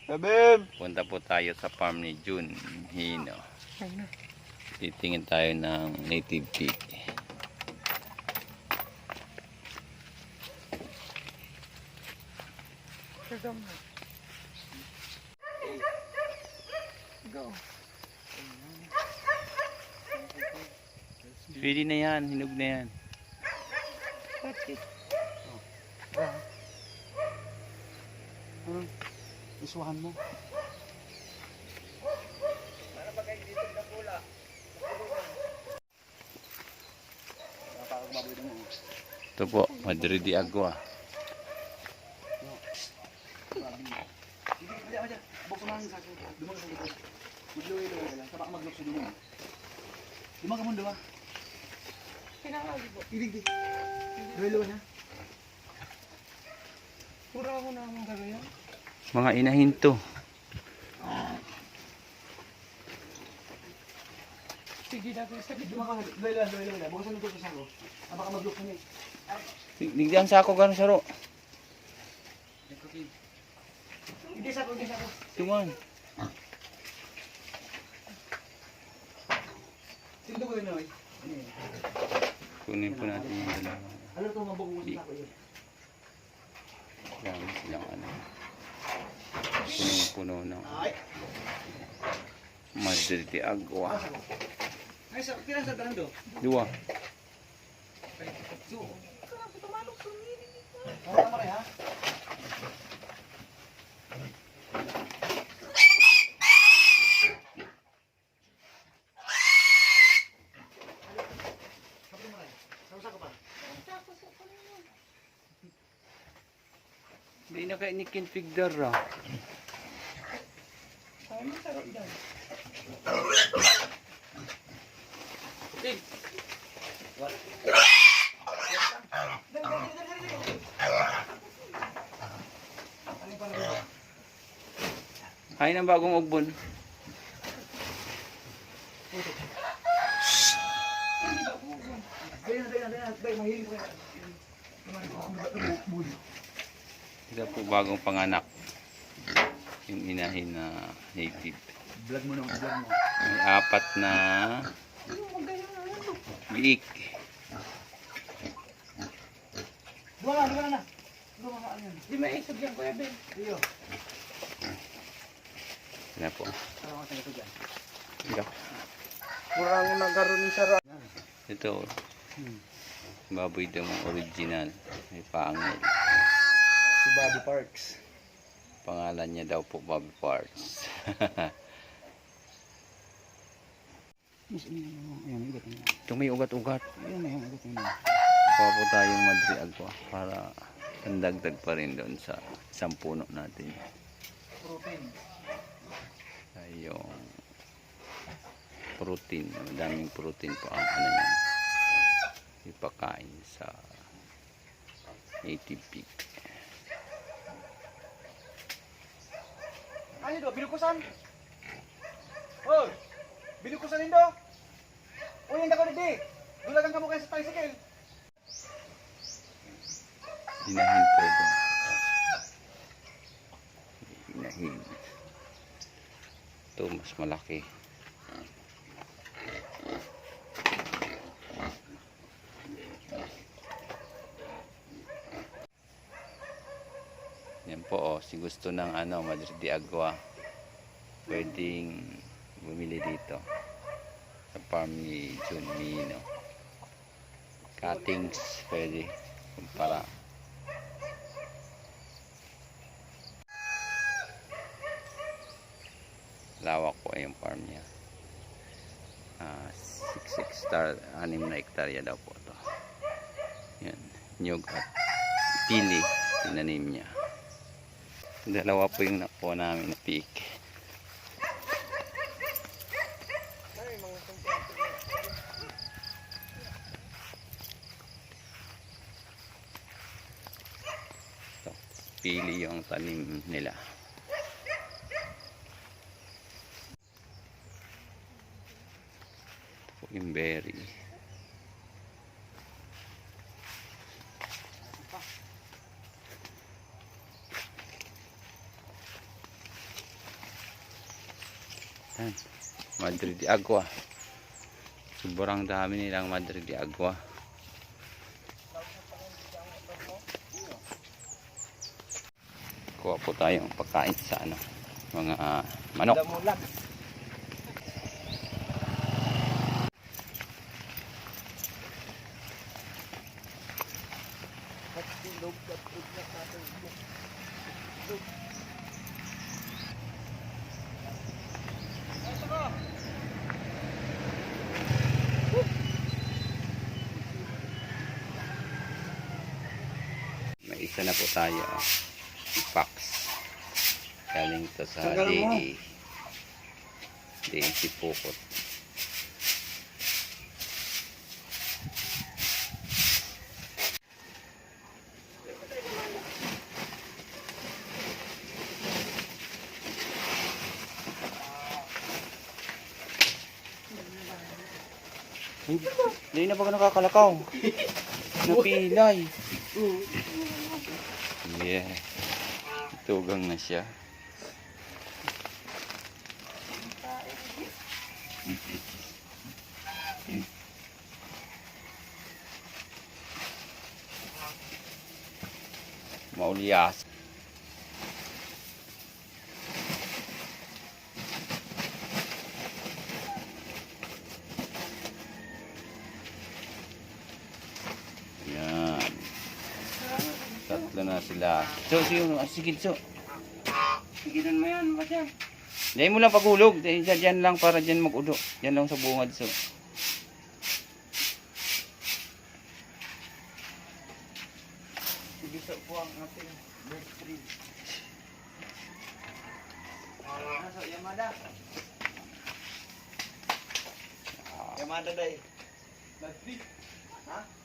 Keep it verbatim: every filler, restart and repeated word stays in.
Sabim! Punta po tayo sa farm ni Jun Hino. Titingin tayo ng native pig. Go. Pwede na yan, hinog na yan. That's it. Oh. Ah. Hmm. Isuhan mo. Ito po, Madre de Agua. Buksan mo ang sako. Dumang sa likod. Magluwi-luwi ka lang. Sa baka maglukso dumang. Dumang ka mong duwa. Kailangan ko po. Hindi, hindi. Luwi-luwi na. Pura ako na akong gano'n yan. Mga inahin to. Sige na, gusto ko. Dumang ka, luwi-luwi, luwi-luwi na. Buksan mo ito sa sako. Ah, baka maglukso na eh. Tig-, tigdi ang sako, gano'n, saro. Hindi sa ako, hindi sa ako. Tuman. Sino ko yun, oy? Ano yun? Kunin po natin yung dalawa. Ano itong mabukong sa Di. Ako yun? Dami silang ano. Punong-puno ng Ay! Madre de Agua. Ay, sa, pila sa dalan do? Dua. So, Tama, tama, ha? Hindi na kayo ni Ken Figdar, ah. Hain ang bagong ugbon. Ito po bagong panganak. Yung inahin na native. Vlog mo na, vlog mo. May apat na biik. Duha na, duha na. Duha na, ano yan? Di may isog yan, Kuya Ben. Iyo. Yan po. Ano ang isog yan? Ika. Kurang na garo ni Sara. Ito. Hmm. Baboy daw ang original. May pangil. Si Bobby Parks. Pangalan niya daw po, Bobby Parks. Mas, ano, ayan, may ugat, ayan. Itong may ugat-ugat. Ayan, ayan, ugat, ayan. Kuha po tayong Madre Agua para pandagdag pa rin doon sa isang puno natin. Protein. Ay, yung protein. Madaming protein po ang ano yan. Ipakain sa native pig. Ano do? Binukusan? Hoy! Binukusan nindo? Uy, ang dako digdi! Dulagan kamo kayo sa tricycle! Inahin po ito. Inahin. Ito, mas malaki. Yan po, oh, si gusto ng ano, Madre de Agua, pwedeng bumili dito sa farm ni Jun Mino. Cuttings, pwede kumpara. Lawak po yung farm niya. Ah, six hectare, anim na hektarya daw po ito. Yan, niyog at pili, tinanim niya. Dalawa po yung nakuha namin na pig. Ito, pili yung tanim nila. Ito po yung berry. Yan. Madre de Agua. Sobrang dami nilang Madre de Agua. Kuha po tayong pagkain sa ano, mga, ah, manok. Damulag. May isa na po tayo, ah. Box. Galing to sa Tagal mo. D A. D A Sipocot. Hindi, hindi na ba nakakalakaw? Napilay. Yeah. Tugang na siya. Maulyas. Yan. Tatlo na sila. So, so yung, ah, sige, so. Sigilan mo yan, Badyang. Diyan mo lang paghulog. Diyan, diyan lang para diyan mag-udo. Diyan lang sa bungad, so. Ibisa po ang ating best friend. Ano sa Yamada? Yamada, day. Best friend. Ha?